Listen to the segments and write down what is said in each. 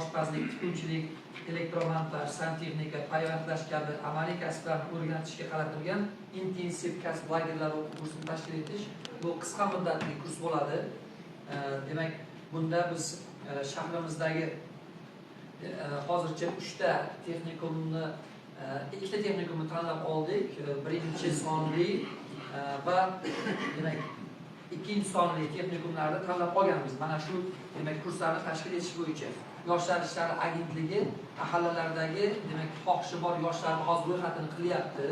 Oshpazlik, tikuvchilik, elektromontaj, santexnika, payvandlash kabi amaliy kasblarni o'rgatishga qaratilgan intensiv kasb lagerlari o'quv kursini tashkil etish. Bu qisqa muddatli kurs bo'ladi. Demak, bunda biz shahrimizdagi hozircha uchta texnikumni, ikkita texnikumni tanlab oldik. Birinchi sonli va, demak, ikkinchi sonli texnikumlarni tanlab olganmiz. Mana shu, demak, kurslarni tashkil etish bo'yicha Yoshlar ishlari agentligi mahallalardagi, demak, xohishi bor yoshlarni hozir ro'yxatini qilyapti.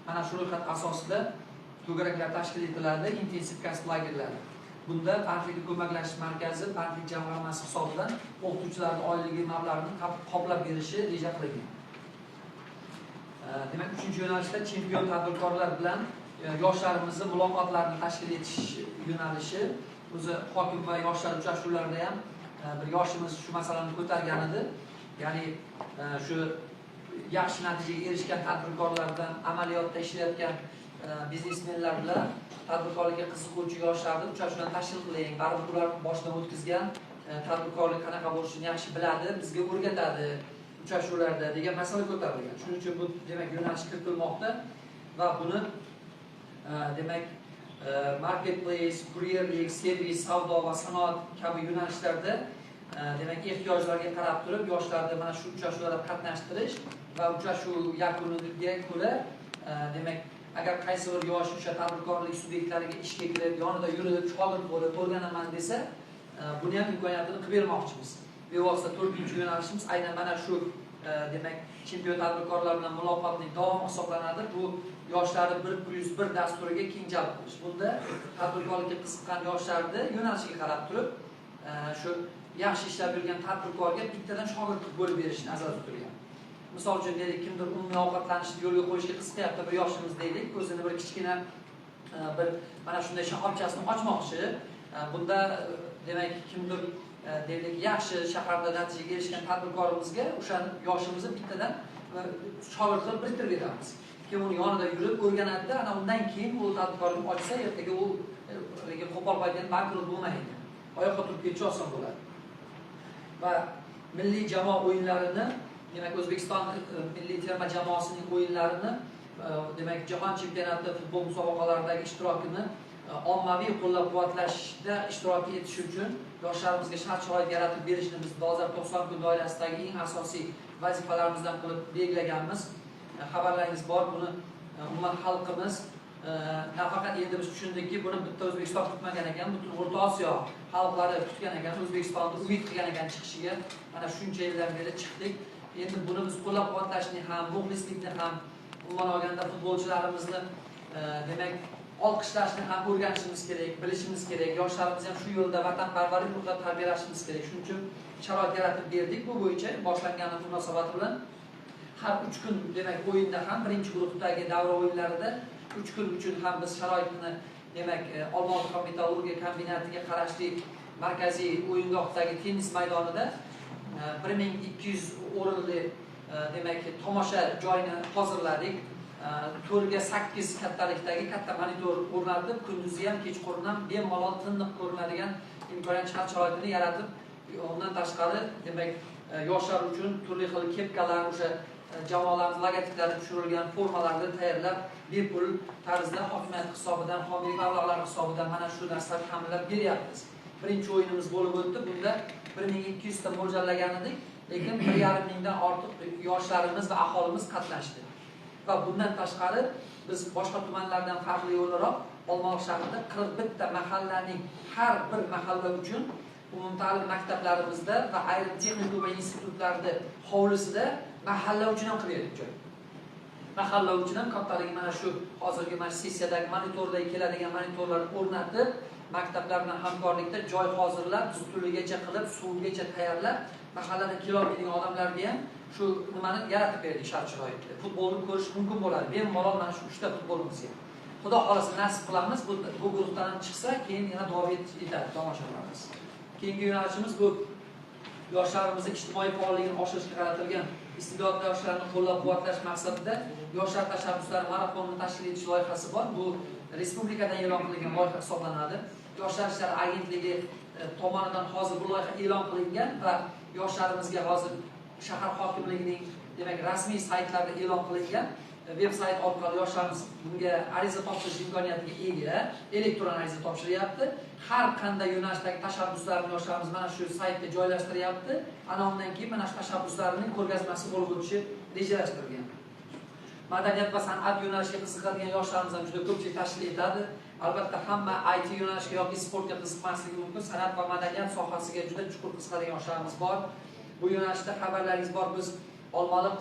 Mana shu ro'yxat asosida to'garaklar tashkil etiladi, intensiv kasb lagerlari. Bunda Bandlikka ko'maklashish markazi Bandlik jamg'armasi hisobidan o'qituvchilarning oyligi mablag'ini qoplab berishi reja qilingan. Demak, uchinchi yo'nalishda chempion tadbirkorlar bilan yoshlarimizni muloqotlarini tashkil etish yo'nalishi. O'zi hokim va yoshlar uchrashuvlarida ham bir yoshimiz shu masalani ko'targan edi. Ya'ni shu yaxshi natijaga erishgan tadbirkorlardan, amaliyotda ishlayotgan biznesmenlar bilan tadbirkorlikka qiziquvchi yoshlarni uchrashuvlarni tashkil qiling. Baribir ular boshdan o'tkazgan, tadbirkorlik qanaqa bo'lishini yaxshi biladi, bizga o'rgatadi uchrashuvlarda degan masala ko'tarilgan. Shuning uchun bu, demak, yo'nalish kiritilmoqda va buni demak, marketplace, kuryerlik, servis, savdo va sanoat kabi yo'nalishlarda, demak, ehtiyojlarga qarab turib yoshlarni mana shu uchrashuvlarda qatnashtirish va uchrashuv yakuniga ko'ra, demak, agar qaysi bir yosh o'sha tadbirkorlik subyektlariga ishga kirib, yonida yurib, shogird bo'lib o'rganaman desa, buni ham imkoniyatini qilib bermoqchimiz. Bevosita to'rtinchi yo'nalishimiz aynan mana shu, demak, chempion tadbirkorlar bilan muloqotning davomi hisoblanadi. Bu yoshlarni 1+1 dasturiga keng jalb qilish. Bunda tadbirkorlikka qiziqqan yoshlarni yo'nalishiga qarab turib, shu yaxshi ishlab yurgan tadbirkorga bittadan shogird qilib bo'lib berish nazarda tutilgan. Misol uchun, deylik, kimdir umumiy ovqatlanishni yo'lga qo'yishga qiziqyapti bir yoshimiz, deylik, o'zini bir kichkina bir mana shunday shoxobchasini ochmoqchi. Bunda, demak, kimdir, deylik, yaxshi shaharda natijaga erishgan tadbirkorimizga o'sha yoshimizni bittadan shogird qilib biriktirib beramiz. Keyin uni yonida yurib o'rganadida, ana undan keyin u tadbirkorlik ochsa, ertaga u, lekin qo'pol aytganda, bankrot bo'lmaydi. Oyoqqa turib ketishi oson bo'ladi. Va milliy jamoa o'yinlarini, demak, O'zbekiston milliy terma jamoasining o'yinlarini, demak, jahon chempionati futbol musobaqalaridagi ishtirokini ommaviy qo'llab-quvvatlashda ishtirok etish uchun yoshlarimizga shart-sharoit yaratib berishni biz bozor 90 kun doirasidagi eng asosiy vazifalarimizdan qilib belgilaganmiz. Xabarlaringiz bor, buni umuman xalqimiz, nafaqat endi biz tushundikki, buni bitta O'zbekiston kutmagan ekan, butun O'rta Osiyo xalqlari kutgan ekan, O'zbekistonni umid qilgan ekan chiqishiga. Mana shuncha yildan beri chiqdik. Endi buni biz qo'llab-quvvatlashni ham, muxlislikni ham, umuman olganda futbolchilarimizni, demak, olqishlashni ham o'rganishimiz kerak, bilishimiz kerak. Yoshlarimiz ham shu yo'lda vatanparvarlik ruhida tarbiyalashimiz kerak. Shuning uchun sharoit yaratib berdik. Bu bo'yicha boshlangani munosabati bilan har 3 kun, demak, o'yinda ham, birinchi guruhdagi davra o'yinlarida 3 kun uchun ham biz sharoitni, demak, Olmaliq metallurgiya kombinatiga qarashli markaziy o'yingohdagi tennis maydonida 1200 o'rinli, demak, tomosha joyini hozirladik. 4ga 8 kattalikdagi katta monitor o'rnatib, kunduzi ham, kechqurun ham bemalol tiniq ko'rinadigan imkoniyat, shart sharoitini yaratib, undan tashqari, demak, yoshlar uchun turli xil kepkalar, o'sha jamoalarimiz logotiplari tushirilgan formalarni tayyorlab, bepul tarzda hokimiyat hisobidan, homiylik mablag'lari hisobidan mana shu narsalarni ta'minlab beryapmiz. Birinchi o'yinimiz bo'lib o'tdi. Bunda 1200 ta mo'ljallagan edik, lekin 1,5 mingdan ortiq yoshlarimiz va aholimiz qatnashdi. Va bundan tashqari biz boshqa tumanlardan farqli o'laroq Olmaliq shahrida 41 ta mahallaning har bir mahalla uchun umumta'lim maktablarimizda va ayrim texnikum va institutlarda hovlisida mahalla uchun ham qilib berdik joy. Mahalla uchun ham kattaligi mana shu hozirgi mana sessiyadagi monitorda keladigan monitorlar o'rnatib, maktablar bilan hamkorlikda joy hozirlab, stuligacha qilib, suvgacha tayyorlab, mahalladan kelolmaydigan odamlarga ham shu nimani yaratib berdik, shart sharoitni. Futbolni ko'rish mumkin bo'ladi. Bemalol mana shu uchta futbolimizga. Xudo xohlasa, nasib qilamiz, bu guruhdan ham chiqsa, keyin yana davom etadi tomoshalarimiz. Keyingi yo'nalishimiz bu yoshlarimizni ijtimoiy faolligini oshirishga qaratilgan iste'dodli yoshlarni qo'llab-quvvatlash maqsadida yoshlar tashabbuslari marafonini tashkil etish loyihasi bor. Bu respublikadan e'lon qilingan loyiha hisoblanadi. Yoshlar ishlari agentligi tomonidan hozir bu loyiha e'lon qilingan va Yoshlarimizga hozir shahar hokimligining demak rasmiy saytlarida e'lon qilingan veb sayt orqali yoshlarimiz bunga ariza topshirish imkoniyatiga ega, elektron ariza topshiryapti. Har qanday yo'nalishdagi tashabbuslarni yoshlarimiz mana shu saytga joylashtiryapti. Ana undan keyin mana shu tashabbuslarning ko'rgazmasi bo'lib o'tishi rejalashtirilgan. Madaniyat va san'at yo'nalishiga qiziqadigan yoshlarimiz ham juda ko'pchilik tashkil etadi. Albatta hamma IT yo'nalishiga yoki sportga qiziqmasligi mumkin. San'at va madaniyat sohasiga juda chuqur qiziqadigan yoshlarimiz bor. Bu yo'nalishda xabarlaringiz bor, biz Olmaliq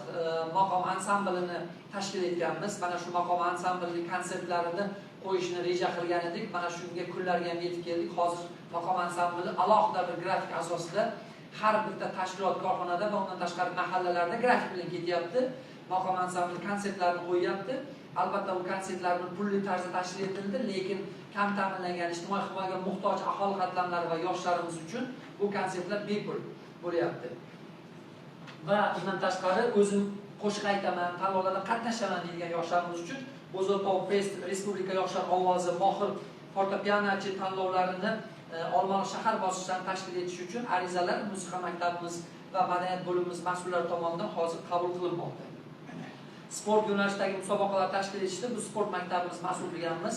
maqom ansamblini tashkil etganmiz. Mana shu maqom ansamblining konsertlarini qo'yishni reja qilgan edik. Mana shunga kunlarga ham yetib keldik. Hozir maqom ansambli alohida bir grafik asosida har bitta tashkilot korxonada va undan tashqari mahallalarda grafik bilan ketyapti. Maqom ansambli konsertlarini qo'yyapti. Albatta bu konsertlarni pulli tarzda tashkil etildi, lekin kam ta'minlangan, ijtimoiy himoyaga muhtoj aholi qatlamlari va yoshlarimiz uchun bu konsertlar bepul bo'lyapti. Va undan tashqari o'zim qo'shiq aytaman, tanlovlarda qatnashaman deydigan yoshlarimiz uchun Bo'zatov Fest, Respublika yoshlar ovozi, mohir fortepianochi tanlovlarini Olmaliq shahar bosqichlarini tashkil etish uchun arizalar musiqa maktabimiz va madaniyat bo'limimiz mas'ullari tomonidan hozir qabul qilinmoqda. Sport yo'nalishidagi musobaqalar tashkil etishda bu sport maktabimiz mas'ul qilganmiz.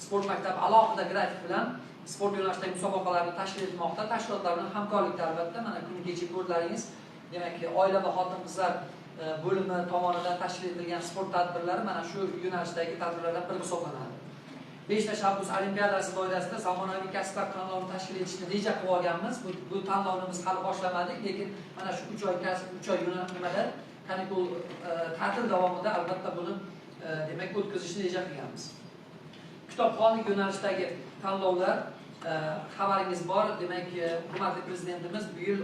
Sport maktabi alohida grafik bilan sport yo'nalishidagi musobaqalarni tashkil etmoqda. Tashkilotlar bilan hamkorlikda albatta. Mana kuni kecha ko'rdilaringiz, demak, oila va xotin-qizlar bo'limi tomonidan tashkil etilgan sport tadbirlari mana shu yo'nalishdagi tadbirlardan biri hisoblanadi. 5 tashabbus olimpiadasi doirasida zamonaviy kasblar tanlovini tashkil etishni reja qilib olganmiz. Bu tanlovni biz hali boshlamadik, lekin mana shu 3 oy nimada kanikul ta'til davomida albatta buni demak o'tkazishni reja qilganmiz. Kitobxonlik yo'nalishidagi tanlovlar xabaringiz bor. Demak, hurmatli prezidentimiz bu yil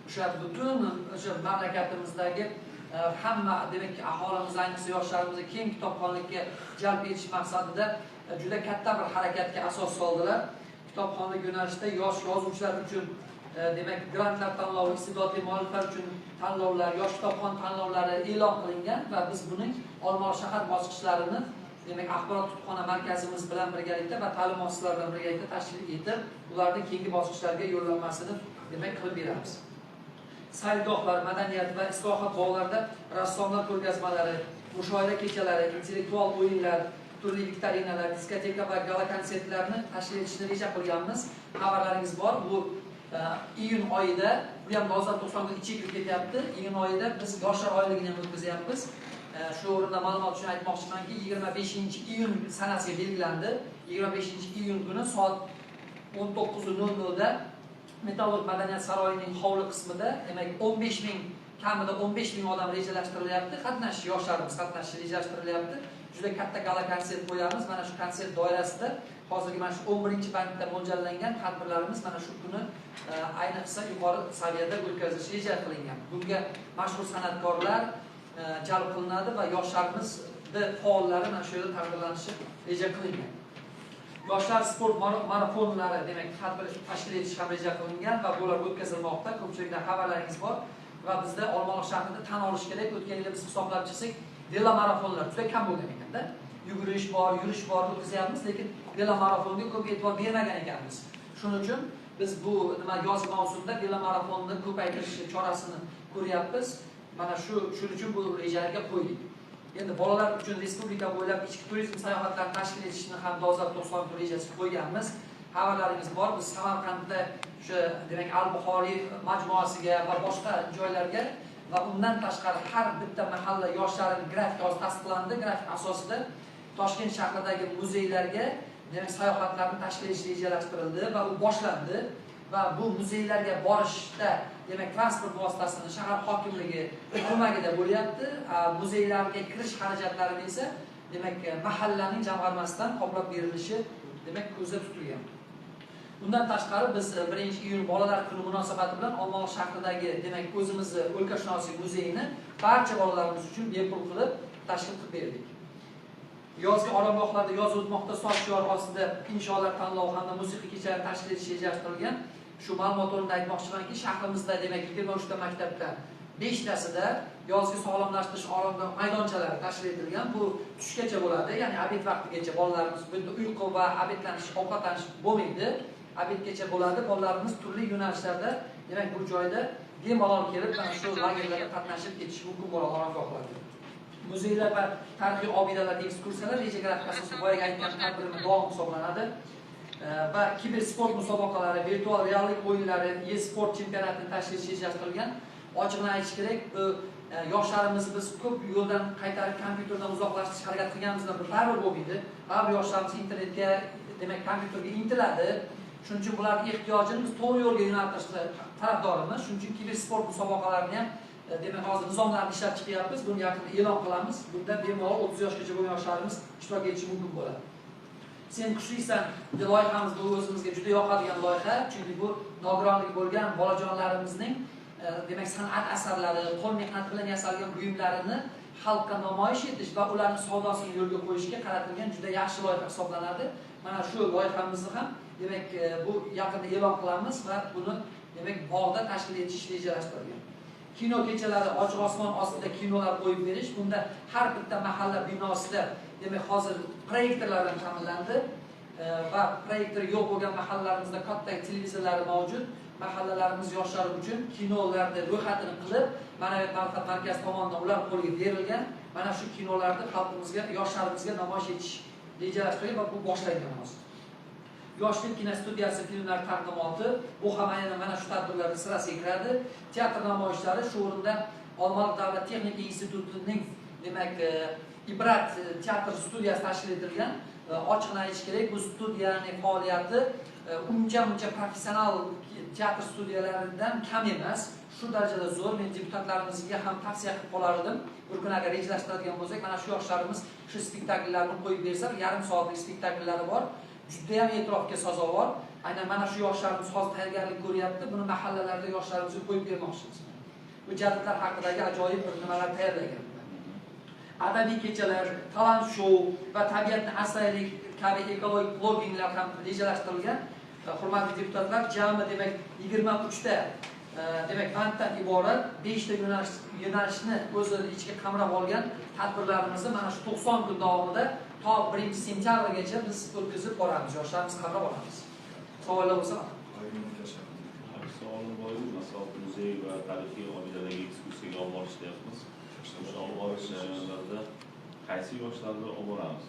o'sha butun o'sha mamlakatimizdagi hamma demak aholimiz, ayniqsa yoshlarimizni keng kitobxonlikka jalb etish maqsadida juda katta bir harakatga asos soldilar. Kitobxonlik yo'nalishida yosh yozuvchilar uchun demak grantlar tanlovi, iste'dodli mualliflar uchun tanlovlar, yosh kitobxon tanlovlari e'lon qilingan va biz buning Olmaliq shahar bosqichlarini demak axborot kutubxona markazimiz bilan birgalikda va ta'lim muassasalari bilan birgalikda tashkil etib, ularni keyingi bosqichlarga yo'llanmasini demak qilib beramiz. Saylgohlar, madaniyat va islohot bog'larida rassomlar ko'rgazmalari, mushoira kechalari, intellektual o'yinlar, turli viktorinalar, diskoteka va gala konsertlarni tashkil etishni reja qilganmiz. Xabarlaringiz bor, bu iyun oyida, bu ham dolzarb 90 kun ichiga kirib ketyapti. Iyun oyida biz yoshlar oyligini ham o'tkazyapmiz. Shu o'rinda ma'lumot uchun aytmoqchimanki, 25-iyun sanasiga belgilandi. 25-iyun kuni soat 19:00 da Metallurg madaniyat saroyining hovli qismida demak 15 ming, kamida 15 ming odam rejalashtirilyapti. Qatnashish, yoshlarimiz qatnashishi rejalashtirilyapti. Juda katta gala konsert qo'yamiz. Mana shu konsert doirasida hozirgi mana shu 11-bandda mo'ljallangan tadbirlarimiz mana shu kuni ayniqsa yuqori saviyada o'tkazilishi reja qilingan. Bunga mashhur san'atkorlar jalb qilinadi va yoshlarimizni faollari mana shu yerda taqdirlanishi reja qilingan. Yoshlar sport marafonlari demak tadbir tashkil etish ham reja qilingan va bular o'tkazilmoqda. Ko'pchilikdan xabarlaringiz bor va bizda Olmaliq shahrida tan olish kerak, o'tgan yili biz hisoblab chiqsak, velomarafonlar juda kam bo'lgan ekanda. Yugurish bor, yurish bor o'tkazyapmiz, lekin velomarafonga ko'p e'tibor bermagan ekanmiz. Shuning uchun biz bu nima yoz mavsumida velomarafonni ko'paytirish chorasini ko'ryapmiz. Mana shuning uchun bu rejalarga qo'ydik. Endi bolalar uchun respublika bo'ylab ichki turizm sayohatlarini tashkil etishni ham dolzarb 90 kun rejasi qo'yganmiz. Xabarlaringiz bor, biz Samarqandda o'sha demak Al-Buxoriy majmuasiga va boshqa joylarga va undan tashqari har bitta mahalla yoshlarining grafik hozir tasdiqlandi. Grafik asosida Toshkent shahridagi muzeylarga demak sayohatlarni tashkil etish rejalashtirildi va u boshlandi. Va bu muzeylarga borishda demak transport vositasini shahar hokimligi ko'magida bo'lyapti. Muzeylarga kirish xarajatlarini esa demak mahallaning jamg'armasidan qoplab berilishi demak ko'zda tutilgan. Undan tashqari biz 1-iyun bolalar kuni munosabati bilan Olmaliq shahridagi demak o'zimizni o'lkashunoslik muzeyini barcha bolalarimiz uchun bepul qilib tashkil qilib berdik. Yozgi oromgohlarda yoz o'tmoqda soch shiori ostida insholar tanlovi hamda musiqiy kechalar tashkil etish rejalashtirilgan. Shu ma'lumot o'rnida aytmoqchimanki, shahrimizda demak 23 ta maktabda 5 tasida yozgi sog'lomlashtirish oromgoh maydonchalari tashkil etilgan. Bu tushgacha bo'ladi, ya'ni obed vaqtigacha bolalarimiz bu yerda uyqu va obeдлanish, ovqatlanish bo'lmaydi. Obedgacha bo'ladi. Bolalarimiz turli yo'nalishlarda demak bu joyda Bemalol kelib mana shu lagerlarda qatnashib ketishi mumkin bo'ladi oromgohlarga. Muzeylar va tarixiy obidalarga ekskursiyalar reja grafik asosida boyagi aytgan tadbirimiz davom hisoblanadi. Va kibersport musobaqalari, virtual reallik o'yinlari, e-sport chempionatini tashkil etish rejalashtirilgan. Ochig'ini aytish kerak, bu yoshlarimizni biz ko'p yo'ldan qaytarib kompyuterdan uzoqlashtirishga harakat qilganimizdan bir baribir bo'lmaydi. Baribir yoshlarimiz internetga, demak kompyuterga intiladi. Shuning uchun bularning ehtiyojini biz to'g'ri yo'lga yo'naltirishni tarafdorimiz. Shuning uchun kibersport musobaqalarini ham demak hozir nizomlarni ishlab chiqyapmiz. Buni yaqinda e'lon qilamiz. Bunda bemalol 30 yoshgacha bo'lgan yoshlarimiz ishtirok etishi mumkin bo'ladi. Sen kuchlisan loyihamiz bu o'zimizga juda yoqadigan loyiha, chunki bu nogironligi bo'lgan bolajonlarimizning demak san'at asarlari, qo'l mehnati bilan yasalgan buyumlarini xalqqa namoyish etish va ularning savdosini yo'lga qo'yishga qaratilgan juda yaxshi loyiha hisoblanadi. Mana shu loyihamizni ham demak bu yaqinda e'lon qilamiz va buni demak bog'da tashkil etish rejalashtirilgan. Kino kechalari, ochiq osmon ostida kinolar qo'yib berish, bunda har bitta mahalla binosida demak hozir proyektorlar bilan ta'minlandi va proyektor yo'q bo'lgan mahallalarimizda katta televizorlari mavjud. Mahallalarimiz yoshlari uchun kinolarni ro'yxatini qilib, ma'naviyat ma'rifat markazi tomonidan ular qo'liga berilgan. Mana shu kinolarni xalqimizga, yoshlarimizga namoyish etish rejalashtirilgan va bu boshlangan hozir. Yoshlik kinostudiyasi filmlar taqdimoti, bu ham aynan mana shu tadbirlarning sirasiga kiradi. Teatr namoyishlari shu o'rinda Olmaliq davlat texnika institutining demak Ibrat teatr studiyasi tashkil etilgan. Ochiqini aytish kerak, bu studiyaning faoliyati uncha-muncha professional teatr studiyalaridan kam emas. Shu darajada zo'r. Men deputatlarimizga ham tavsiya qilib qolar edim. Bir kun agar rejalashtiradigan bo'lsak, mana shu yoshlarimiz shu spektakllarni qo'yib bersa, yarim soatlik spektakllari bor. Juda ham e'tirofga sazovor. Aynan mana shu yoshlarimiz hozir tayyorgarlik ko'ryapti. Buni mahallalarda yoshlarimizga qo'yib bermoqchimiz. Bu jadidlar haqidagi ajoyib bir nimalar tayyorlagan. Adabiy kechalar, talant shou va tabiatni asraylik kabi ekologik blogginglar ham rejalashtirilgan. Hurmatli deputatlar, jami demak 23 ta demak banddan iborat 5 ta yo'nalishni o'zini ichiga qamrab olgan tadbirlarimizni mana shu 90 kun davomida to 1-sentyabrgacha biz o'tkazib boramiz, yoshlarimiz qamrab olamiz. Savollar bo'lsa? Savolim bor edi. Masalan, muzey va tarixiy obidalarga ekskursiyaga olib borish deyapmiz. O'sha olib borish jarayonlarida qaysi yoshlarni olib boramiz?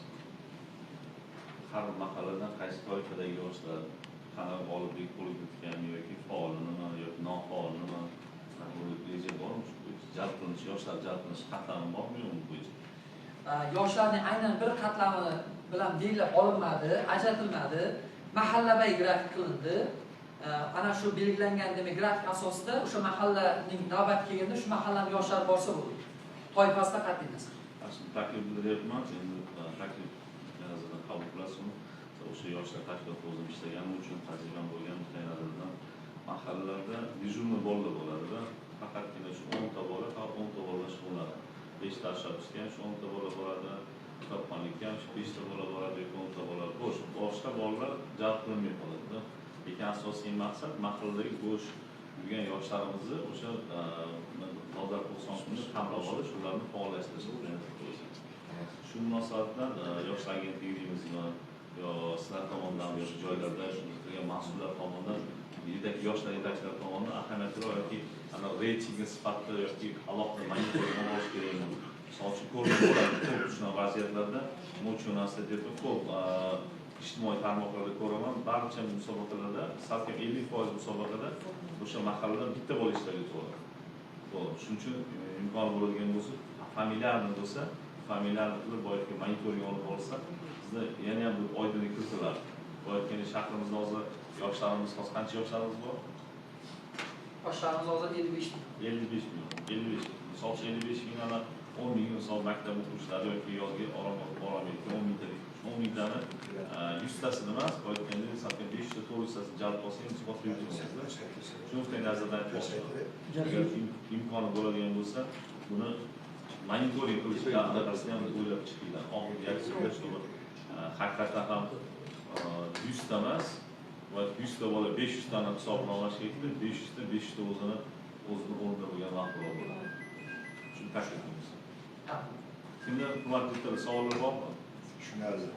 Har mahalladan qaysi toifadagi yoshlar qanaqa g'oliblik qo'lga kiritganmi yoki faolnimi yoki nofaolnimi? Reja bormi shu bo'yicha? Jalb qilinish, yoshlar jalb qilinish qatlami bormi yo'qmi bu bo'yicha? Yoshlarning aynan bir qatlami bilan belgilab olinmadi, ajratilmadi. Mahallabay grafik qilindi. Ana shu belgilangan demak grafik asosida o'sha mahallaning navbati kelganda shu mahallaning yoshlari borsa bo'ladi. Toifasida qat'iy nazar. Taklif bildiryapman, endi taklif nazarini qabul qilasizmi? O'sha yoshlar tashkilotida o'zim ishlaganim uchun tajribam bo'lgan nuqtai nazardan mahallalarda dejurniy bolalar bo'ladida, faqatgina shu 10 ta bola, har 10 ta bola shug'ullanadi. 5 ta tashabbusga ham shu 10 ta bola boradi, kitobxonlikka ham shu 5 ta bola boradi yoki 10 ta bola bo'sh. Boshqa bolalar jalb qilinmay qoladida. Lekin asosiy maqsad mahalladagi bo'sh yurgan yoshlarimizni o'sha bozor 90 kunni qamrab olish, ularni faollashtirish. Shu munosabat bilan yoshlar agentligi deymizmi yo sizlar tomonidan yoki joylarda qilgan mas'ullar tomonidan yetakchi yoshlar yetakchilari tomonidan ahamiyatliroq yoki ana reytingi sifatida yoki alohida monitoring olish kerakmi? Misol uchun ko'rinib bo'ladi, ko'p shunaqa vaziyatlarda muchunasida deb ko'p ijtimoiy tarmoqlarda ko'raman, barcha musobaqalarda salkam 50% musobaqada o'sha mahalladan bitta bola ishtirok etadi. To'g'ri, shuning uchun imkon bo'ladigan bo'lsa, familiarni bo'lsa, familiarni qilib boyagi monitoring olib borsa, bizda yana ham bir oydinlik kiritiladi. Boyagi shahrimizda hozir yoshlarimiz, hozir qancha yoshlarimiz bor? Yoshlarimiz hozir 55 ming. 55 ming. 55. Misol uchun 55 ming ana 10 ming misol maktab o'quvchilari yoki yozgi oromgoh borolmaydi. 10 mingtalik, 10 mingtani 100 tasini emas, boyagi salkam 500 ta 400 tasini jalb qilsak, musobaqaga yurtamiz. Shu nuqtai nazardan aytmoqchiman. Agar imkoni bo'ladigan bo'lsa, buni monitoring qilish anaqasini ham o'ylab chiqinglar. Oxirgi yakunda чтобы haqiqatan ham 100 ta emas, va 100 ta bola 500 tani hisobini olish kerakda, 500 ta 500 ta o'zini o'rnida bo'lgan ma'qulroq bo'ladi. Shuni taklif qilamiz. Kimda hurmatli savollar bormi? Tushunarli.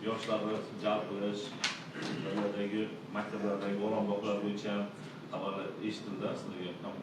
Yoshlarni jalb qilish, ulardagi maktablardagi oromgohlar bo'yicha ham Xabarlar eshitildi, sizlarga ham.